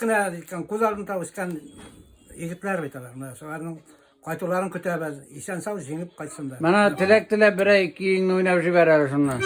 кенә иткән, күз алдында үскән егетләр бит алар. Менә шуларның кайтуларын көтәбез. Исән-сау җиңеп кайтсыннар. Менә теләк теләп берәй көеңне уйнап җибәр әле шуннан.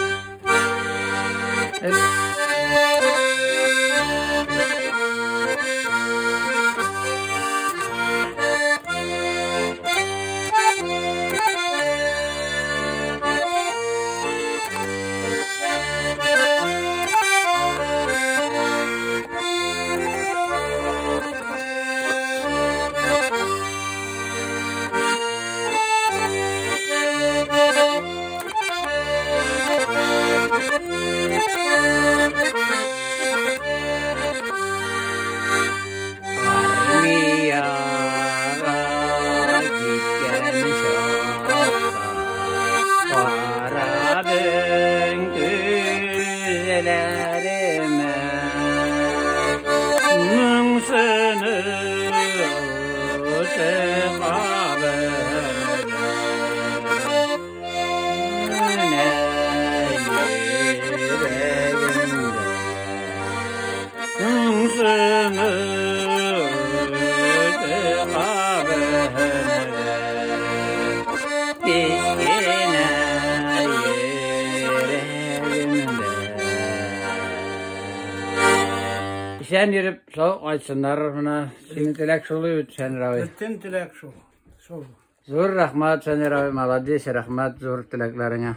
Армиягә киткән чакта карадың күзләремә. Моңсыны уты кабынды. Менә йөрәгемдә. Моңсыны уты кабынды. Кечкенә йөрәгемдә. Исән йөреп, сау кайтсыннар. Менә синең теләк шул бит, Сәнир абый. Бөтен теләк шул. Шул. Зур рәхмәт, Сәнир абый, молодец, рәхмәт зур теләкләреңә.